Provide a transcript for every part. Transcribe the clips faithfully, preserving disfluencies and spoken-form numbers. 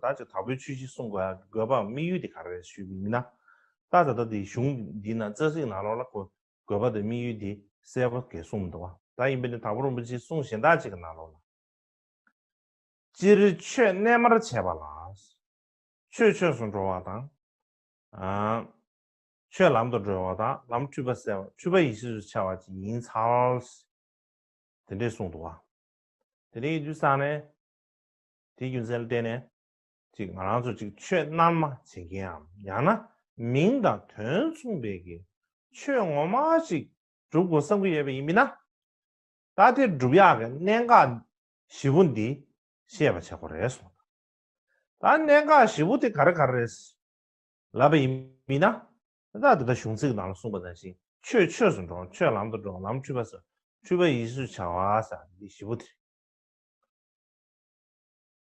ད་ཅིག་དྭགས་པོའི་ཆོས་བཞི་གསུང་དགོས་ཡ་དགོས་པ་དམིགས་ཡུལ་དེ་ག་རེ་རེད་ཞུས་པ་ཡིན་ན། ད་ད་ལྟ་དེ་གཞུང་འདི་ན་རྩ་ཚིག་ནང་ལོགས་ལ་གོ་དགོས་པ་དང་དམིགས་ཡུལ་འདི་གསལ་པོ་གས་གསུངས་མི་འདུག་བ། ད་ཡིན་པས་ན་དྭགས་པོ་རིན་པོ་ཆེའི་གསུང་གཞན་དག་ཅིག་གི་ནང་ལོགས་ལ། སྤྱིར་ཆོས་རྣལ་མར་བྱས་པ་ལ། ཆོས་ཆོས་སུ་འགྲོ་བ་དང་། ཨ། ཆོས་ལམ་དུ་འགྲོ་བ་དང་ལམ་འཁྲུལ་པ་སེལ་བ་འཁྲུལ་པ་ཡེ་ཤེས་སུ་འཆར་བ་ཅིག་ཡིན་ཚར། དེ་འདྲས་གསུངས་འདུག་བ། དེ་འདྲས་ཡིན་དུས་ཙང་ནས། དེའི་རྒྱུ་མཚན་ལ་བརྟེན་ནས། ཅིག་ང་རང་ཚོ་ཅིག་ཆོས་རྣལ་མ་བྱེད་མཁན་ཡང་ཡང་ན་མིང་དང་དོན་མཚུངས་པའི་གི་ཆོས་ངོ་མ་ཅིག་སྒྲུབ་དགོས་བསམ་གྱི་ཡོད་པ་ཡིན་པས་ན། ད་དེ་སྒྲུབ་ཡག་གི་གནད་འགག་བཞི་པོ་འདི་ཤེས་པ་བྱེད་དགོས་རེད་གསུངས། ད་གནད་འགག་བཞི་པོ་དེ་ག་རེ་ག་རེ་རེད་ལབ་པ་ཡིན་ན། ད་དེ་ལྟར་གཞུང་ཚིག་ནང་ལ་གསུངས་པ་ནང་བཞིན་ཆོས་ཆོས་སུ་འགྲོ། ཆོས་ལམ་དུ་འགྲོ། ལམ་འཁྲུལ་པ་སེལ། འཁྲུལ་པ་ཡེ་ཤེས་སུ་འཆར་བ་ཟེར་འདི་བཞི་པོ་དེ་རེད།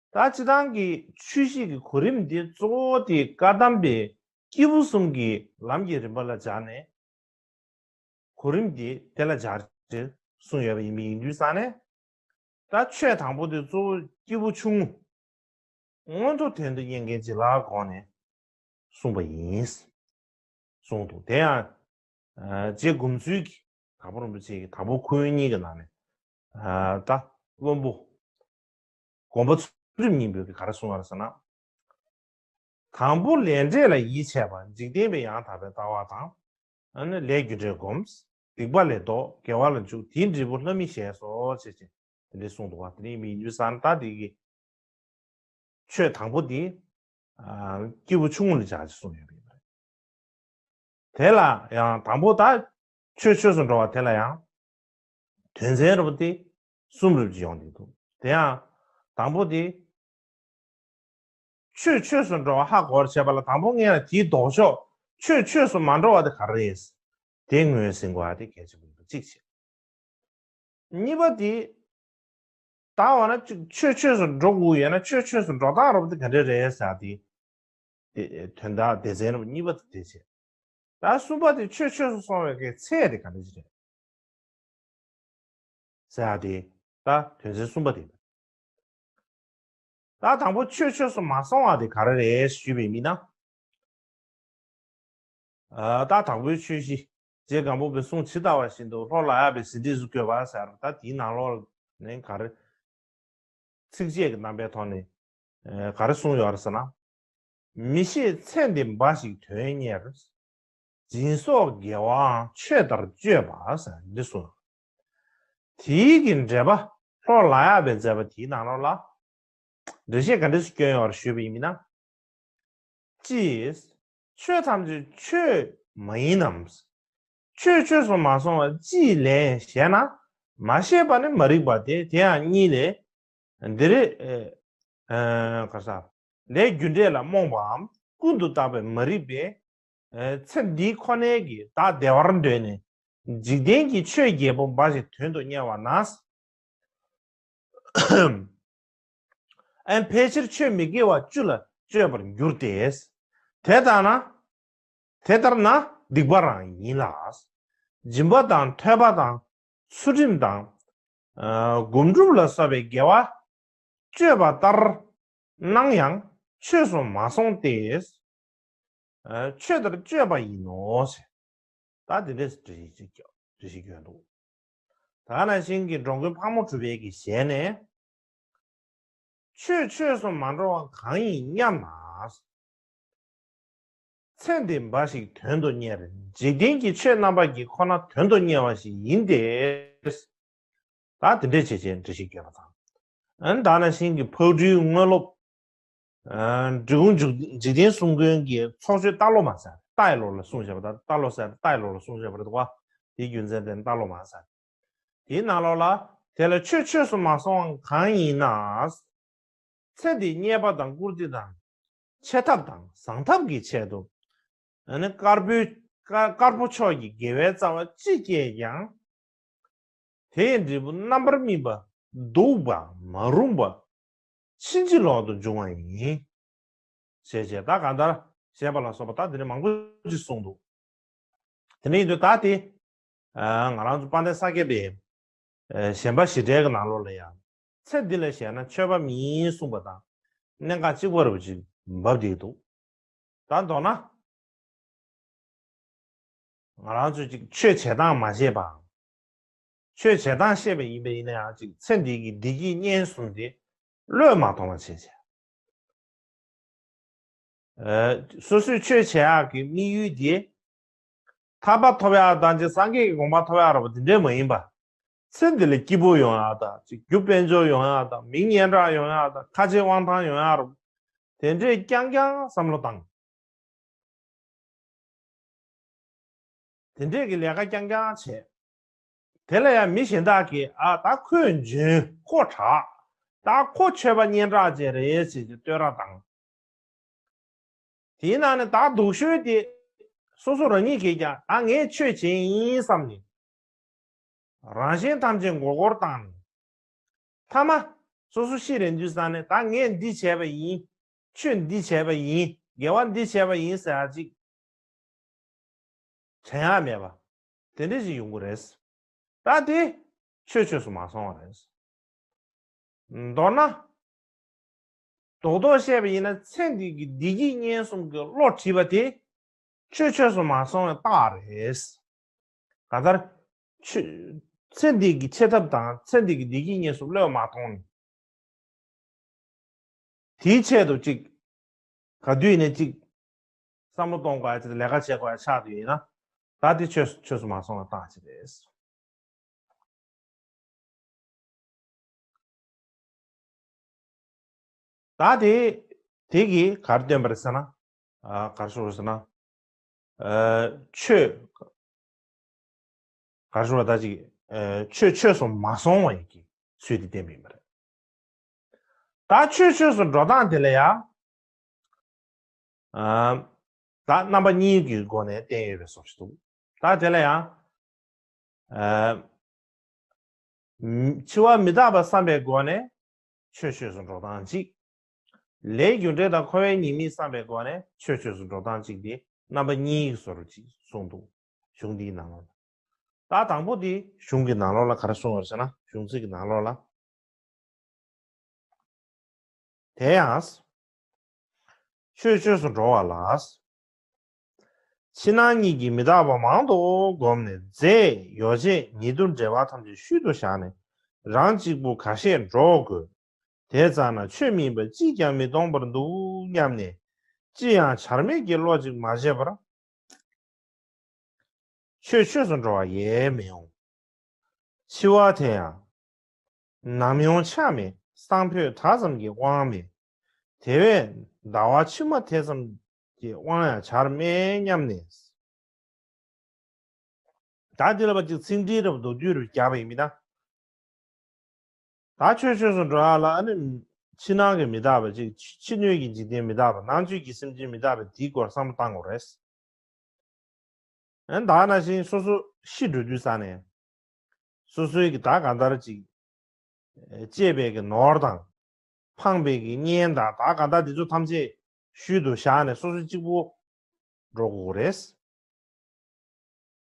ད་སྤྱིར་བཏང་གི་ཆོས་བཞི་གི་གོ་རིམ་འདི་གཙོ་བོ་དེ་བཀའ་གདམས་པའི་སྐྱེས་བུ་གསུམ་གྱི་ལམ་གྱི་རིམ་པ་ལ་སྦྱར་ནས། གོ་རིམ་འདི་དེ་ལ་སྦྱར་ཏེ་གསུངས་ཡོད་པ་ཡིན་པ་ཡིན་དུས་ཙང་ནས། ད་ཆོས་དང་པོ་དེ་གཙོ་བོ་སྐྱེས་བུ་ཆུང་ངུ། མངོན་མཐོ་དོན་དུ་གཉེར་མཁན་ཅིག་ལ་དགོངས་ནས་གསུངས་པ་ཡིན། གསུངས་འདུག་དེ་ཡང་། ཨ། རྗེ་སྒོམ་ཚུལ་གྱི་དྭགས་པོ་རིན་པོ་ཆེ་གི་དྭགས་པོ་ཁོ་བོ་གཉིས་ཀྱི་ནང་ནས། ཨ། ད་བློན་པོ། དགོངས་པ་ཚུལ་ཁྲིམས་སྙིང་པོས་ག་རེ་གསུངས་པ་རེད་ཟེར་ན། དང་པོ་ལས་འབྲས་ལ་ཡིད་ཆེས་པ། འཇིག་རྟེན་པའི་ཡང་དག་པའི་ལྟ་བ་དང་། ཨ་ནི་ལས་རྒྱུ་འབྲས་སྒོམ། སྡིག་པ་ལས་ལྡོག། དགེ་བ་ལ་འཇུག། དེའི་འབྲས་བུ་ལྷ་མི་ཞེས་སོ་ཞེས་བྱས། དེ་འདྲས་གསུངས་འདུག་བ། དེ་ནས་མི་ཡུལ་སང་ད་དེ་གི་ཆོས་དང་པོ་དེ། ཨ། སྐྱེས་བུ་ཆུང་ངུ་ལ་སྦྱར་ཅིག་གསུངས་ཡོད་པ་ཡིན་པ་རེད། དེ་ལ་ཡང་དང་པོ་ད་ཆོས་ཆོས་སུ་འགྲོ་བ་དེ་ལ་ཡང་དོན་ཚན་རུབ་དེ་གསུམ་རུབ་ཅིག་ཡོང་གི་འདུག་དེ་ཡང་དང་པོ་དེ། ཆོས་ཆོས་སུ་འགྲོ་བ་ཧ་གོ་བར་བྱེད་པ་ལ་དང་པོ་ངེས་ལ་དེའི་ལྡོག་ཕྱོགས་ཆོས་ཆོས་སུ་མ་འགྲོ་བ་དེ་ག་རེ་རེད། དེ་ངོས་ཟིན་དགོས་པ་དེ་གལ་ཆེན་པོ་ཡིན་པ་གཅིག་བྱས། གཉིས་པ་དེ། ད་འོ་ན་ཅིག་ཆོས་ཆོས་སུ་འགྲོ་དགོས་ཡོད་ན་ཆོས་ཆོས་སུ་འགྲོ་སྟངས་རབ་དེ་ག་འདྲ་རེད་ཟེར་དེ། དེ་དོན་དག་སྡེ་ཚན་རབ་གཉིས་པ་དེ་དེ་བྱས། ད་གསུམ་པ་དེ་ཆོས་ཆོས་སུ་སོང་བའི་གི་ཚད་དེ་ག་འདྲ་ཞིག་རེད། ཟེར་ཡ་དེ། ད་དོན་ཚན་གསུམ་པ་དེ། ད་དང་པོ་ཆོས་ཆོས་སུ་མ་སོང་བ་དེ་ག་རེ་རེད་ཞུས་པའི་མི་ན། ཨ། ད་དྭགས་པོའི་ཆོས་བཞི། རྗེ་སྒམ་པོ་པའི་གསུང་ཇི་ལྟ་བ་བཞིན་དུ་ལྷོར་ལག་གཡས་པའི་ཟིན་བྲིས་སུ་བཀོད་པ་ཟེར། ད་དེའི་ནང་ལོགས་ནས་ག་རེ། ཚིགས་བཅད་ཀྱི་རྣམ་པའི་ཐོག་ནས། ཨ། ག་རེ་གསུངས་ཡོད་རེད་ཟེར་ན། མི་ཤེས་ཚེ་འདི་འབའ་ཞིག་དོན་གཉེར། སྦྱིན་སོགས་དགེ་བའང་ཆོས་ལྟར་སྤྱོད་པ་ཟེར་འདི་གསུངས། དེའི་གི་འགྲེལ་པ་ལྷོར་ལག་གཡས་པས་མཛད་པ་དེའི་ནང་ལོགས་ལ། འགྲེལ་བཤད་ག་འདྲས་སུ་བསྐྱོན་ཡོད་རེད་ཞུས་པ་ཡིན་ན། ཅི། ཆོས་ཐམས་ཅད་ཆོས་མ་ཡིན་ནམ། ཆོས་ཆོས་སུ་མ་སོང་བ་ཅིའི་ལན་ཞེ་ན། མ་ཤེས་པ་ནི་མ་རིག་པ་སྟེ། དེ་ཡང་གཉིས་ལས། འདིར། ཨ། ག་ས། ལས་རྒྱུ་འབྲས་ལ་རྨོངས་པའམ་ཀུན་ཏུ་བརྟགས་པའི་མ་རིག་པས། ཨ། ཚེ་འདི་ཁོ་ནའི་གི་བདག་བདེ་བར་འདོད་ནས། འཇིག་རྟེན་གྱི་ཆོས་བརྒྱད་པོ་འབའ་ཞིག་དོན་དུ་གཉེར་བ་ན། ཨན། ཕལ་ཆེར་ཆོས་མི་དགེ་བ་བཅུ་ལ་སྤྱོད་པར་འགྱུར་ཏེ། དེ་ལྟར་ན། དེ་ལྟར་ན་སྡིག་པ་རང་ཡིན་ལ། སྦྱིན་པ་དང་ཐོས་པ་དང་ཚུལ་ཁྲིམས་དང་། ཨ། སྒོམ་སྒྲུབ་ལ་སོགས་པའི་དགེ་བ་སྤྱོད་པ་ལྟར་སྣང་ཡང་ཆོས་སུ་མ་སོང་སྟེ། ཨ། ཆོས་ལྟར་སྤྱོད་པ་ཡིན་ནོ། ད་དེ་འདྲས་འགྲེལ་བཤད་ཅིག་འགྲེལ་བཤད་སྐྱོན་འདུག་ད་ནང་བཞིན་གྱི་འགྲོ་མགོན་ཕག་མོ་གྲུ་པའི་གི་ཞལ་ནས། ཆོས་ཆོས་སུ་མ་འགྲོ་བ་གང་ཡིན་སྙམ་ན། ཚེ་འདི་འབའ་ཞིག་དོན་དུ་གཉེར། འཇིག་རྟེན་གྱི་ཆོས་རྣམ་པ་གྱིས་ཁོ་ན་དོན་དུ་གཉེར་བ་ཞིག་ཡིན་ཏེ། ད་དེ་འདྲས་བྱས་བྱས་འགྲེལ་བཤད་སྐྱོན་པ་དང་། ཨ་ནི་ད་ནང་བཞིན་གྱི་ཕག་གྲུའི་དངོས་སློབ། ཨ། འབྲི་གུང་འཇིག་འཇིག་རྟེན་གསུམ་མགོན་གྱི་ཚོགས་ཆོས་རྟ་ལོ་མ་ཟེར། རྟ་ཡི་ལོ་ལ་གསུངས་བཞག་པ་དང་རྟ་ལོ་ཟེར། རྟ་ཡི་ལོ་ལ་གསུངས་བཞག་པ་རེད་འདུག་བ། དེའི་རྒྱུ་མཚན་དེ་རྟ་ལོ་མ་ཟེར། དེའི་ནང་ལོགས་ལ། དེ་ལ་ཆོས་ཆོས་སུ་མ་སོང་བ་གང་ཡིན་ན། ཚེ་འདི་རྙེད་པ་དང་བཀུར་སྟི་དང་། ཆེ་ཐབས་དང་བཟང་ཐབས་ཀྱི་ཆེད་དུ། ཨ་ནི་དཀར་པོའི་དཀར་དཀར་པོ་ཕྱོགས་ཀྱི་དགེ་བའི་རྩ་བ་ཅི་སྐྱེས་ཀྱང་། དེའི་འབྲས་བུ་རྣམ་པར་སྨིན་པ་སྡུག་པ་མ་རུངས་པ་ཕྱིན་ཅི་ལོག་ཏུ་འབྱུང་བ་ཡིན། ཞེས་བྱས་ད་གང་ལྟར་ཞེས་པ་ལ་སོགས་པ་ད་དེ་ནས་མང་པོ་ཅིག་གསུངས་འདུག་དེ་འདྲ་ཡིན་དུས་ད་དེ། ཨ། ང་རང་ཚོ་དཔལ་ལྡན་ས་སྐྱ་པའི། ཨ། ཞེན་པ་ཞི་བྲལ་གྱི་ནང་ལོགས་ལ་ཡང་། ཚེ་འདི་ལ་ཞེན་ན་ཆོས་པ་མིན་གསུངས་པ་དང་། གནད་འགག་གཅིག་པ་རུ་ཅིག་འབབ་བསྡད་འདུག། ད་མདོར་ན། ང་རང་ཚོས་ཅིག་ཆོས་བྱེད་སྟངས་མ་ཤེས་པའམ། ཆོས་བྱེད་སྟངས་ཤེས་པ་ཡིན་པ་ཡིན་ན་ཡང་ཅིག་ཚེ་འདི་གི་བདེ་སྐྱིད་གཉེན་གསུམ་དེ་བློས་མ་ཐོངས་པ་བྱས་བྱས། ཨ། སོ་སོའི་ཆོས་བྱེད་ཡག་གི་དམིགས་ཡུལ་དེ། ཐར་པ་ཐོབ་ཡག་དང་ཅིག་སངས་རྒྱས་ཀྱི་གོ་འཕང་ཐོབ་ཡག་ར་བ་དེ་འདྲས་མ་ཡིན་པ། ཚེ་འདི་ལ་སྐྱིད་པོ་ཡོང་ཡག་དང་ཅིག་རྒྱུ་དཔལ་འབྱོར་ཡོང་ཡག་དང་མི་སྙན་གྲགས་ཡོང་ཡག་དང་ཁ་རྗེ་དབང་ཐང་ཡོང་ཡག་ར་བ། དེ་འདྲས་རྐྱང་རྐྱང་བསམ་བློ་བཏང་། དེ་འདྲས་ཀྱི་ལས་ཀ་རྐྱང་རྐྱང་བྱས། དེ་ལ་ཡང་མི་གཞན་དག་གིས་ཨ་ད་ཁོས་འཇོན་ཁོ་དྲག། ད་ཁོ་ཆོས་པ་སྙན་གྲགས་ཅན་རེད་ཟེར་གྱི་བསྟོད་ར་བཏང་། དེའི་ནང་ནས་ད་སྡུག་ཤོས་དེ་སོ་སོ་རང་ཉིད་ཀྱིས་ཀྱང་ད་ངས་ཆོས་བྱེད་ཡིན་བསམ་ནས། རང་གཞན་ཐམས་ཅད་མགོ་སྐོར་བཏང་ནས། མཐའ་མ། སོ་སོ་ཤི་རན་དུས་ཙང་ནས་ད་ངས་འདི་བྱས་པ་ཡིན། ཆོས་འདི་བྱས་པ་ཡིན། དགེ་བ་འདི་བྱས་པ་ཡིན་ཟེར་ཡ་ཅིག་དྲན་ཡ་མེད་པ། དེ་འདྲ་ཞིག་ཡོང་གི་རེད། ད་དེ་ཆོས་ཆོས་སུ་མ་སོང་བ་རེད། མདོར་ན། རྡོག་རྡོག་བཤད་པ་ཡིན་ན་ཚེ་འདི་གི་བདེ་སྐྱིད་གཉེན་གསུམ་གྱི་བློ་བྲིས་པ་དེ་ཆོས་ཆོས་སུ་མ་སོང་བའི་རྟགས་རེད། གང་ལྟར། ཆོས། ཚེ་འདི་གི་ཆེ་ཐབས་དང་ཚེ་འདི་གི་བདེ་སྐྱིད་གཉེན་གསུམ་བློས་མ་ཐོངས་ནས། དེའི་ཆེད་དུ་ཅིག་ག་དུས་ནས་ཅིག་བསམ་བློ་གཏོང་དགོས་ཡ་ཅིག་ལས་ཀ་བྱེད་དགོས་ཡ་ཆགས་དུས་ཡིན་ན། ད་དེ་ཆོས་ཆོས་སུ་མ་སོང་བའི་རྟགས་ཅིག་རེད། ད་དེ། དེ་གིས་ག་རེ་སྟོན་པ་རེད་ཟེར་ན། ཨ། ག་རེ་ཞུ་དགོས་ཟེར་ན། ཨ། ཆོས། ག་རེ་ཞུ་དགོས་ད་ཅིག་ཨ། ཆོས་ཆོས་སུ་མ་སོང་བ་ཡིན་གྱི་ཚུལ་དེ་བསྟན་པ་ཡིན་པ་རེད། ད་ཆོས་ཆོས་སུ་འགྲོ་སྟངས་དེ་ལ་ཡང་། ཨ། ད་རྣམ་པ་གཉིས་ཀྱི་སྒོ་ནས་བསྟན་ཡོད་པའི་བཟོ་ཞིག་འདུག། ད་དེ་ལ་ཡང་། ཨ། འཆི་བ་མི་རྟག་པ་བསམ་པའི་སྒོ་ནས་ཆོས་ཆོས་སུ་འགྲོ་སྟངས་གཅིག། ལས་རྒྱུ་འབྲས་དང་འཁོར་བའི་ཉེས་དམིགས་བསམ་པའི་སྒོ་ནས་ཆོས་ཆོས་སུ་འགྲོ་སྟངས་གཅིག་སྟེ་རྣམ་པ་གཉིས་ཀྱི་བཟོ་འདྲ་གཅིག་གསུངས་འདུག། གཞུང་འདིའི་ནང་ལོགས་ལ། ད་དང་པོ་འདི་གཞུང་གི་ནང་ལོགས་ལ་ག་རེ་གསུངས་པ་རེད་ཟེར་ན། གཞུང་ཚིག་གི་ནང་ལོགས་ལ། དེ་ཡང་། ཆོས་ཆོས་སུ་འགྲོ་བ་ལ། ཕྱི་ནང་གཉིས་ཀྱི་མི་རྟག་པ་མང་དུ་བསྒོམས་ནས་རྫས་ཡོ་བྱད་ཉིད་དུ་འབྲེལ་བ་ཐམས་ཅད་ཤུལ་དུ་བཞག་ནས་རང་གཅིག་པུ་ཁ་ཤས་འགྲོ་དགོས། དེ་ཙམ་ན་ཆོས་མིན་པ་གཅིག་ཀྱང་མི་མཐོང་བར་འདུག་སྙམ་ནས་ཅི་ཡང་བྱར་མེད་ཀྱི་བློ་ཅིག་མ་བྱས་པར། ཆོས་ཆོས་སུ་འགྲོ་བ་ཡལ་མི་འོང་། འཆི་བ་དེ་ཡང་། ནམ་ཡོང་ཆ་མེད་སང་ཕོད་ད་ཙམ་གྱི་དབང་མེད། དེ་བས་ཟླ་བ་ཕྱི་མ་དེ་ཙམ་གྱི་དབང་ཡང་བྱར་མེད་སྙམ་ནས། ད་འདི་ལ་བ་ཅིག་ཚིག་འགྲེལ་རབ་མདོར་བསྡུས་རུ་བརྒྱབ་པ་ཡིན་མིན་ན། ད་ཆོས་ཆོས་སུ་འགྲོ་ཡག་ལ་ཨ་ནི་ཕྱི་ནང་གི་མི་རྟག་པ་ཅིག་ཕྱི་སྣོད་ཀྱི་འཇིག་རྟེན་མི་རྟག་པ་ནང་བཅུད་ཀྱི་སེམས་ཅན་མི་རྟག་པ་འདིའི་སྐོར་བསམ་བློ་བཏང་དགོས་རེད། ཨ་ནི་ད་ནང་བཞིན་སོ་སོ་ཤི་འགྲོ་དུས་ཙ་ནས། སོ་སོའི་གི་ད་གང་ལྟར་ཅིག་སྐྱེས་པའི་གི་ནོར་དང་། ཕངས་པའི་གི་གཉེན་དང་ད་གང་ལྟར་འདི་ཚོ་ཐམས་ཅད་ཤུལ་དུ་བཞག་ནས་སོ་སོ་གཅིག་པུ་འགྲོ་དགོས་རེད།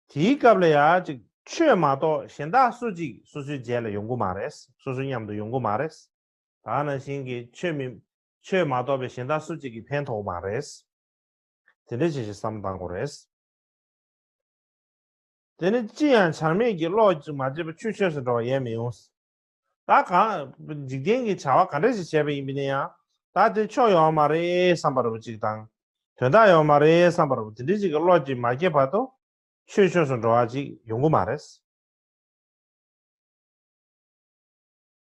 དེའི་སྐབས་ལ་ཡང་ཅིག་ཆོས་མ་གཏོགས་གཞན་དག་སུ་གཅིག་སོ་སོའི་རྗེས་ལ་ཡོང་གི་མ་རེད། སོ་སོ་མཉམ་དུ་ཡོང་གི་མ་རེད། ད་ནང་བཞིན་གྱི་ཆོས་མི་ཆོས་མ་གཏོགས་པའི་གཞན་དག་སུ་གཅིག་གིས་ཕན་ཐོགས་མ་རེད། དེ་འདྲ་བྱེད་ཞེས་བསམ་བཏང་དགོས་རེད། དེ་ནི་ཅི་ཡང་བྱར་མེད་ཀྱི་བློ་ཅིག་མ་བྱས་པར་ཆོས་ཆོས་སུ་འགྲོ་བ་ཡལ་མི་འོང་། ད་གང་། འཇིག་རྟེན་གྱི་བྱ་བ་ག་འདྲ་ཞིག་བྱས་པ་ཡིན་པ་ཡིན་ན་ཡང་། ད་དེ་ཆོ་ཡོད་མ་རེད་བསམ་པ་རུ་ཅིག་དང་། དོན་དག་ཡོད་མ་རེད་བསམ་པ་རུ་དེ་འདྲ་ཞིག་གི་བློ་ཅིག་མ་སྐྱེས་བར་དུ་ཆོས་ཆོས་སུ་འགྲོ་བ་ཅིག་ཡོང་གི་མ་རེད།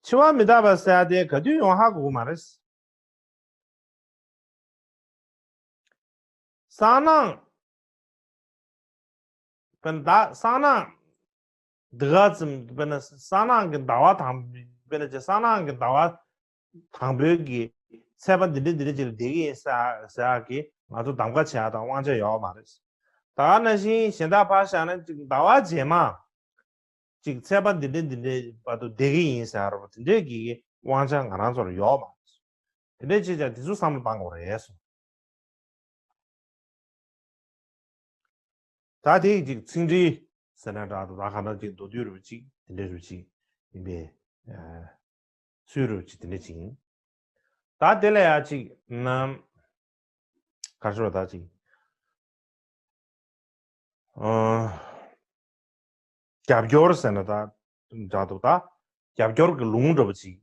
འཆི་བ་མི་རྟག་པ་ཟེར་ཡ་དེ་ག་དུས་ཡོང་ཧ་གོ་གི་མ་རེད། སང་ནང་། དཔེར་ན་ད་སང་ནང་། འདི་ག་ཙམ་དཔེར་ན་སང་ནང་གི་ཟླ་བ་དང་དཔེར་ན་ཅིག་སང་ནང་གི་ཟླ་བ་དང་པོའི་གི་ཚེས་པ་འདི་འདྲ་འདི་འདྲ་ཅིག་ལ་བསྡད་ཀྱི་ཡིན་ཟེར་ཟེར་ཡག་གི་ང་ཚོ་གདམ་ག་བྱེད་ཡག་དང་དབང་ཆ་ཡོད་མ་རེད། ད་ག་ནང་བཞིན་གཞན་དག་ཕར་བཞག་ན་ཅིག་ཟླ་བ་རྗེས་མ། ཅིག་ཚེས་པ་འདི་འདྲ་འདི་འདྲའི་བར་དུ་བསྡད་ཀྱི་ཡིན་ཟེར་བ་དེ་འདྲའི་གི་དབང་ཆ་ང་རང་ཚོར་ཡོད་མ་རེད། དེ་འདྲའི་ཅིག་ཀྱང་དེ་ཚོ་བསམ་བློ་བཏང་དགོས་རེད་གསུངས། ད་དེ་ཅིག་ཚིག་འགྲེལ་ཟེར་ན་འདྲ་འདུག། ད་ག་ན་ཅིག་མདོར་བསྡུས་རུ་ཅིག་དེ་འདྲའི་རུ་ཅིག་ཡིན་པས། ཚུལ་རུ་ཅིག་དེ་འདྲ་ཅིག་ཡིན། ད་དེ་ལ་ཡ་ཅིག་ནམ་ག་རེ་ཞུ་བ་ད་ཅིག་ཨ། རྒྱབ་སྐྱོར་ཟེར་ན་ད་འདྲ་འདུག་ད་རྒྱབ་སྐྱོར་གྱི་ལུང་འདྲ་པོ་ཅིག་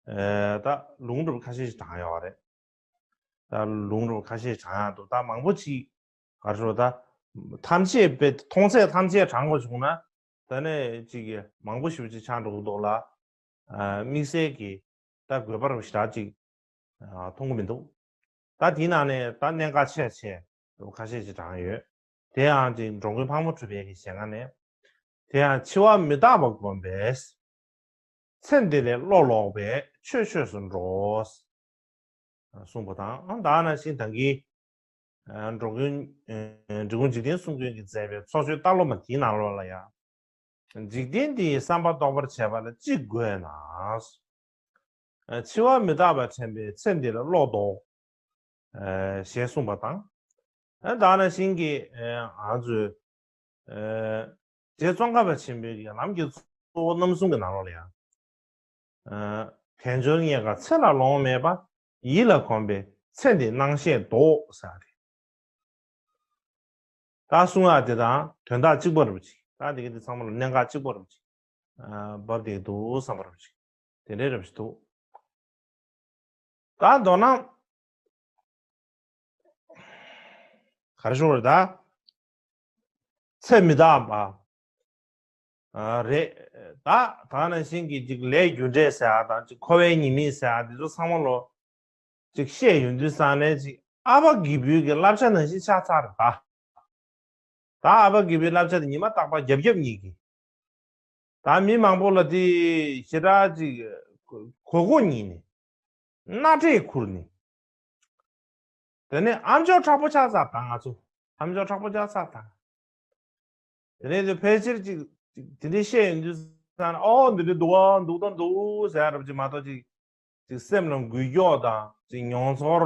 ཨ། ད་ལུང་འདྲ་པོ་ཁ་ཤས་ཤིག་དྲངས་ཡོད་རེད། ད་ལུང་འདྲ་པོ་ཁ་ཤས་དྲངས་ཡག་འདུག་ད་མང་པོ་ཅིག་ག་རེ་ཞུ་ད་ཐམས་ཅད་པའི་མཐོང་ཚད་ཐམས་ཅད་དྲངས་དགོས་བྱུང་ན་ད་ནས་ཅིག་མང་པོ་ཞེ་པོ་ཅིག་ཆགས་འགྲོ་གི་འདུག་ལ། ཨ། དམིགས་བསལ་གྱི་ད་དགོས་པ་རུ་ཞེ་དྲག་ཅིག་ཨ། མཐོང་གི་མི་འདུག་ད་དེའི་ནང་ནས་ད་གནད་འགག་ཆེ་ཆེ་ཁ་ཤས་ཅིག་དྲངས་ཡོད། དེ་ཡང་ཅིག་འགྲོ་མགོན་ཕག་མོ་གྲུ་པའི་གི་ཞལ་སྔ་ནས། དེ་ཡང་འཆི་བ་མི་རྟག་པ་བསྒོམས་པས། ཚེ་འདི་ལས་བློ་ལོག་པས་ཆོས་ཆོས་སུ་འགྲོ། གསུངས་པ་དང་ཨ། ད་ནང་བཞིན་ད་གིན་ཨ། འགྲོ་མགོན་ཨ། འབྲི་གུང་འཇིག་རྟེན་གསུམ་མགོན་གྱིས་མཛད་པའི་ཚོགས་ཆོས་ལྟ་ལོ་མ་དེའི་ནང་ལོགས་ལ་ཡང་། འཇིག་རྟེན་འདི་ཡི་བསམ་པ་རྟོགས་པར་བྱེད་པ་ལ་ཅི་དགོས་ན། འཆི་བ་མི་རྟག་པ་དྲན་པས་ཚེ་འདི་ལ་བློ་ལྡོག་ཞེས་གསུངས་པ་དང་། ད་ནང་བཞིན་གྱི་ང་ཚོས་རྗེ་ཙོང་ཁ་པ་ཆེན་པོའི་ལམ་གྱི་གཙོ་བོ་རྣམ་གསུམ་གྱི་ནང་ལོགས་ལ་ཡང་། དལ་འབྱོར་རྙེད་དཀའ་ཚེ་ལ་ལོང་མེད་པ། ཡིད་ལ་གོམས་པས་ཚེ་འདི་སྣང་ཤས་ལྡོག་ཟེར་ཏེ། ད་གསུང་ཡག་དེ་དང་དོན་དག་གཅིག་པ་རུ་ཅིག་ད་དེ་ག་དེ་ཚང་མ་ལ་གནད་འགག་གཅིག་པ་རུ་ཅིག་བབས་བསྡད་འདུག་བསམ་པ་རུ་ཅིག་དེ་འདྲའི་རབ་ཞིག་འདུག་ད་མདོར་ན་ག་རེ་ཞུ་དགོས་རེད་ད། ཚེ་མི་རྟག་པ། རེད། ད་ད་ནང་བཞིན་གྱི་ཅིག་ལས་རྒྱུ་འབྲས་ཟེར་ཡག་དང་ཅིག་འཁོར་བའི་ཉེས་དམིགས་ཟེར་ཡག་དེ་ཚོ་ཚང་མ་ལོ། ཅིག་བཤད་ཡོང་དུས་ཙང་ནས་ཅིག་ཨ་པ་དགེ་འཕེལ་གྱི་བསླབ་བྱ་ནང་བཞིན་ཆགས་ཚར་རེད་ད། ད་ཨ་པ་དགེ་འཕེལ་བསླབ་བྱ་དེ་ཉི་མ་རྟག་པར་རྒྱབ་རྒྱབ་གཉིས་ཀྱི། ད་མི་མང་པོ་ལ་དེ་ཞེ་དྲག་ཅིག་གོ་གོ་གཉིས་ནས་སྣ་ཁྲིད་ཁུར་ནས། དེ་ནས་ཨ་མཆོག་དྲག་པོ་ཆགས་ཚར་ད་ང་ཚོ་ཨ་མཆོག་དྲག་པོ་ཆགས་ཚར་ད། དེ་ནས་དེ་ཕལ་ཆེར་ཅིག་ཅིག་དེ་འདྲའི་བཤད་ཡོང་དུས་ཙང་ཨོ་འདི་འདྲའི་འདུག་ཨ་འདུག་དང་འདུག་ཟེར་ཡ་རབ་ཅིག་མ་གཏོགས་ཅིག་ཅིག་སེམས་ལ་འགུལ་སྐྱོད་དང་ཅིག་མྱོང་ཚོར་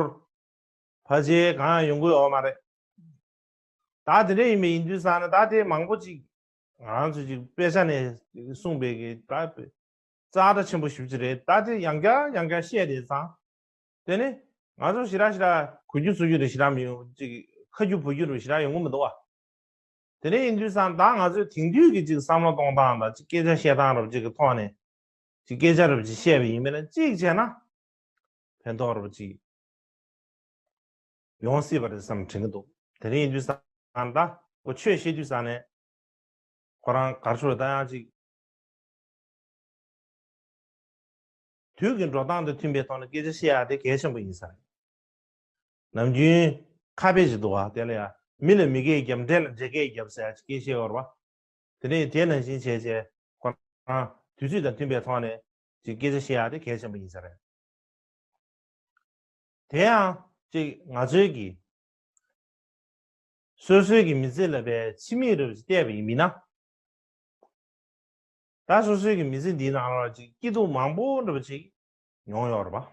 ཕལ་ཆེར་གང་ཡང་ཡོང་གི་ཡོད་མ་རེད། ད་དེ་འདྲ་ཡིན་པ་ཡིན་དུས་ཙང་ནས་ད་དེ་མང་པོ་ཅིག་ང་རང་ཚོ་ཅིག་དཔེ་ཆ་ནས་གསུངས་པའི་གི་ད་རྩ་ཆེན་པོ་ཞེ་པོ་ཅིག་རེད། ད་དེ་ཡང་བསྐྱར་ཡང་བསྐྱར་བཤད་དེ་ཙང་། དེ་ནི་ང་ཚོ་ཞེ་དྲག་ཞེ་དྲག་གོ་རྒྱུ་ཚོར་རྒྱུ་རེད་ཞེ་དྲག་མི་ཡོང་ཅིག་ཁ་རྒྱུ་བབས་རྒྱུ་རེད་ཞེ་དྲག་ཡོང་གི་མི་འདུག་བ། དེ་འདྲ་ཡིན་དུས་ཙང་ད་ང་ཚོས་དེང་དུས་ཀྱི་ཅིག་བསམ་བློ་གཏོང་སྟངས་དང་ཅིག་སྐད་ཆ་བཤད་སྟངས་རབ་ཅིག་གི་ཐོག་ནས་ཅིག་སྐད་ཆ་རབ་ཅིག་བཤད་པ་ཡིན་པས་ན་གཅིག་བྱས་ན་ཕན་ཐོགས་རབ་ཅིག་ཡོང་སྲིད་པ་རེད་བསམ་དྲན་གྱི་འདུག་དེ་འདྲ་ཡིན་དུས་ཙང་ད་ཁོ་ཆོས་བཤད་དུས་ཙང་ནས་ཁོ་རང་ག་རེ་ཞུ་རེད་ད་ཡང་ཅིག་དུས་ཀྱི་འགྲོ་སྟངས་དང་མཐུན་པའི་ཐོག་ནས་སྐད་ཆ་བཤད་ཡག་དེ་གལ་ཆེན་པོ་ཡིན་ས་རེད། ནམ་རྒྱུན་ཁ་དཔེ་ཞིག་འདུག་བ། དེ་ལ་ཡང་མི་ལ་མི་སྐད་བརྒྱབ། འདྲེ་ལ་འདྲེ་སྐད་བརྒྱབ་ཟེར་ཡག་སྐད་བཤད་ཡོད་རེད་བ། དེ་ནས་དེ་ནང་བཞིན་བྱས་བྱས་ཁོ་རང་དུས་ཚོད་དང་མཐུན་པའི་ཐོག་ནས་ཅིག་སྐད་ཆ་བཤད་ཡག་དེ་གལ་ཆེན་པོ་ཡིན་ས་རེད། དེ་ཡང་ཅིག་ང་ཚོའི་གི་སོ་སོའི་གི་མི་ཚེ་ལ་བའི་ཕྱི་མིག་རེ་བལྟས་པ་ཡིན་མིན་ན། ད་སོ་སོའི་གི་མི་ཚེ་འདིའི་ནང་ལ་ཅིག་སྐྱིད་སྡུག་མང་པོ་འདྲ་པོ་ཅིག་མྱོང་ཡོད་རེད་པ།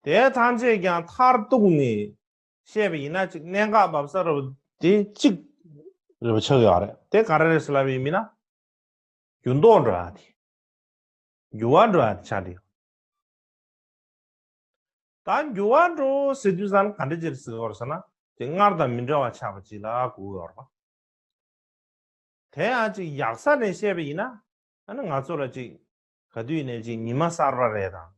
དེ་ཐམས་ཅད་ཀྱང་མཐར་གཏུགས་ནས་བཤད་པ་ཡིན་ན་ཅིག་གནད་འགག་འབབ་ས་རེད་པ་དེ་གཅིག་རེད་པ་ཆགས་ཡོད་རེད། དེ་ག་རེ་རེད་ཟེར་ལབ་པ་ཡིན་མིན་ན། འགྱུར་ལྡོག་འགྲོ་ཡག་དེ། འགྱུར་བ་འགྲོ་ཡག་དེ་ཆགས་འདུག་ད་འགྱུར་བ་འགྲོ་ཟེར་དུས་ཙང་ག་འདྲ་ཅིག་ཟེར་དགོས་རེད་ཟེར་ན་དེ་སྔར་དང་མི་འདྲ་བ་ཆགས་པ་ཅིག་ལ་གོ་གི་ཡོད་རེད་པ། དེ་ཡང་ཅིག་ཡག་ས་ནས་བཤད་པ་ཡིན་ན་ཨ་ནི་ང་ཚོ་ལ་ཅིག་ག་དུས་ནས་ཅིག་ཉི་མ་གསར་པ་རེ་དང་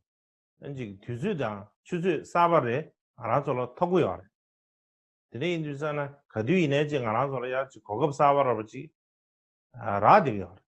ཨ་ནི་ཅིག་དུས་ཚོད་དང་ཆུ་ཚོད་གསར་པ་རེ་ང་རང་ཚོ་ལ་ཐོབ་ཀྱི་ཡོད་རེད། དེ་འདྲ་ཡིན་དུས་ཙང་ན་ག་དུས་ཡིན་ནའི་ཅིག་ང་རང་ཚོ་ལ་ཡང་ཅིག་གོ་སྐབས་གསར་པ་རེ་བ་ཅིག་རག་བསྡད་ཀྱི་ཡོད་